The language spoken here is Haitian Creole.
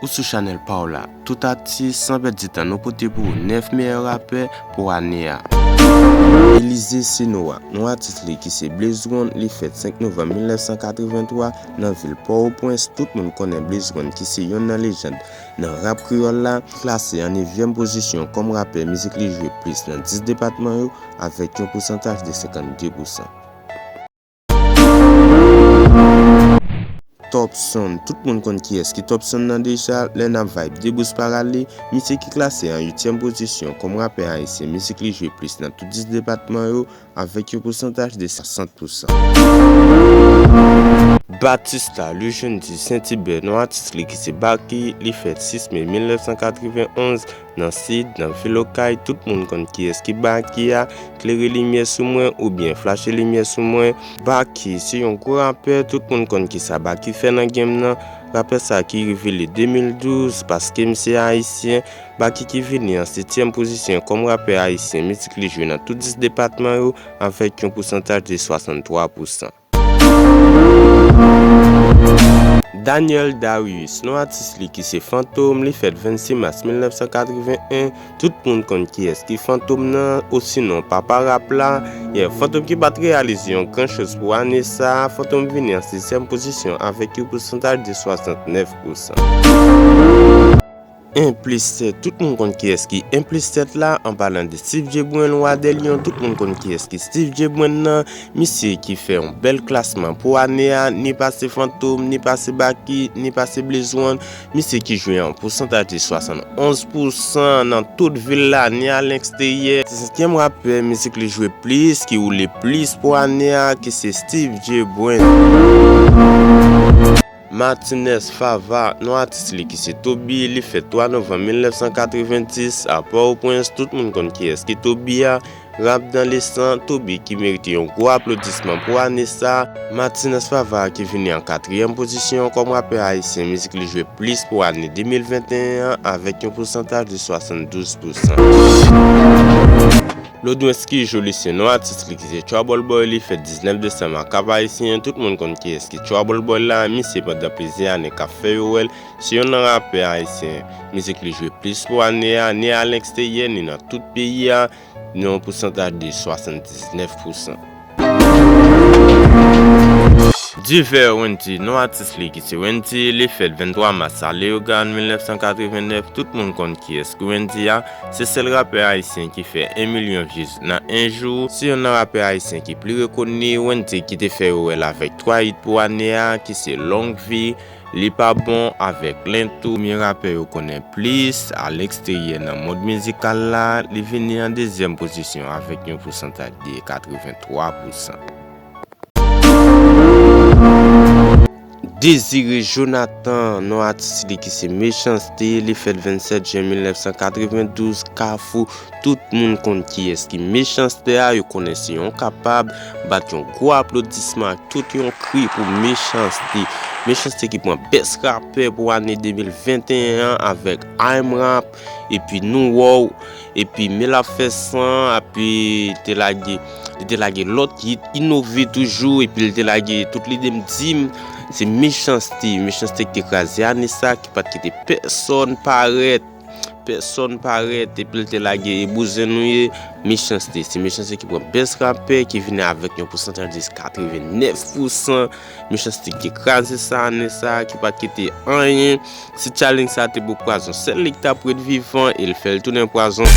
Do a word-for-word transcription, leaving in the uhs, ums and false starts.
Ou sou chanèl pa w la. Tout atis, san pèdi tan, nou pote pou ou nèf meyè rapè pou ane a. Elize Senoa, non atis li ki se Blaze One, li fèt senk novanm mil nèf san katrevenntwa nan vil Pòtoprens. Tout moun konnen Blaze One ki se yonn nan lejann nan rap kreyòl la, klase an nevyèm pozisyon kòm rapè mizik li jwe plis nan dis depatman yo avèk yon pousantaj de senkannde pousan. Topson, tout moun konn kiyès ki Topson nan deja, lè n ap vibe debous parale, misye ki klase an uityèm pozisyon kòm rapè ayisyen mizik li jwe plis nan tout dis depatman yo, avèk yon pousantaj de swasant pousan. Batista, Lujendi, Sentibè, non atis li ki se Baky, li fèt sis me mil nèf san katrevenn onz, nan Sid, nan vil Okay, tout moun konn kiyès ki Baky a, klere limyè sou mwen oubyen flache limyè sou mwen. Baky se yon gwo rapè, tout moun konn kisa Baky fè nan game nan. Rapè sa ki revele de mil douz, paske m se ayisyen. Baky ki vini an setyèm pozisyon kòm rapè ayisyen mizik li jwe nan tout dis depatman yo avèk yon pousantaj de swasanntwa pousan. Daniel Darius, non atis li ki se Fantom, li fèt vennsis mas mil nèf san katrevenn en. Tout moun konn kiyès ki Fantom nan, osinon Papa Rap la. Yeah, Fantom ki pa t reyalize yon gran choz pou ane sa a, Fantom vini an sizyèm pozisyon avèk yon pousantaj de swasannnèf pousan. En plis sèt, tout moun konn kiyès ki en plis sèt la, an palan de Steve J Brand, Wa dè Lyon, tout moun konn kiyès ki Steve J Brand nan, misye ki fè yon bèl klasman pou ane a, ni pase Fantom, ni pase Baky, ni pase Blaze One, misye ki jwe an pousantaj de swasannonz pousan nan tout vil la, ni a leksteryè. Se senkyèm rapè mizik li jwe plis, ki woule plis pou ane a, ki se Steve J Brand. Martinez Fava, non atis li ki se Toby, li fèt twa novanm mil nèf san katrevenndis a Pòtoprens, tout moun konn kiyès ki Toby a, rap dans le sang, Toby ki merite yon gwo aplodisman pou ane sa. Martinez Fava ki vini an katriyèm pozisyon kòm rapè ayisyen mizik li jwe plis pou ane de mil venteyen an avèk yon pousantaj de swasanndouz pousan. Lodwensky Jolisyen, non atis li ki se Trouble Boy, li fèt diznèf desanm a Kap Ayisyen. Tout moun konn kiyès ki Trouble Boy la, misye pandan plizyè ane k ap fè yo wè l. Se yonn nan rapè ayisyen mizik li jwe plis pou ane a, ni a leksteryè, ni nan tout peyi a, nan yon pousantaj de swasanndiznèf pousan. Divè Wendy, non atis li ki se Wendy, li fèt venntwa mas a Leyogàn mil nèf san katrevennèf. Tout moun konn kiyès ki Wendy a. Se sèl rapè ayisyen ki fè en milyon views nan en jou. Se yonn nan rapè ayisyen ki pi rekoni. Wendy ki te fè yo wè l avèk twa hit pou ane a, ki se Long Vi, Li Pa Bon avèk Lentou. Premye rapè yo konnen plis a leksteryè nan mond mizikal la, li vini an dezyèm pozisyon avèk yon pousantaj de katrevenntwa pousan. Désiré Jonathan, non atis li ki se Mechanste, li fèt vennsèt jen mil nèf san katrevendouz, Kafou. Tout moun konn kiyès ki Mechanste a, yo konnen se yon kapab. Bat yon gwo aplodisman ak tout yon kri pou Mechanste. Mechanste ki pran bèst rapè pou ane de mil venteyen an avèk I'm Rap, epi Nou Wow, epi Men L Ap Fè San, epi te lage, li te lage lòt hit, Inove Toujou, epi li te lage Tout Lide M Di M. Se Mechanste, Mechanste ki te kraze ane sa, ki pa t kite pèsonn parèt. Pèsonn parèt, epi l te lage E Bouzen Nou Ye. Mechanste, se Mechanste ki pran bèst rapè, ki vini avèk yon pousantaj de katrevennèf pousan. Mechanste ki te kraze sa ane sa, ki pa t kite anyen. Si challenge sa te pou pwazon, sèl li ki t ap ret vivan e l fè l tounen pwazon.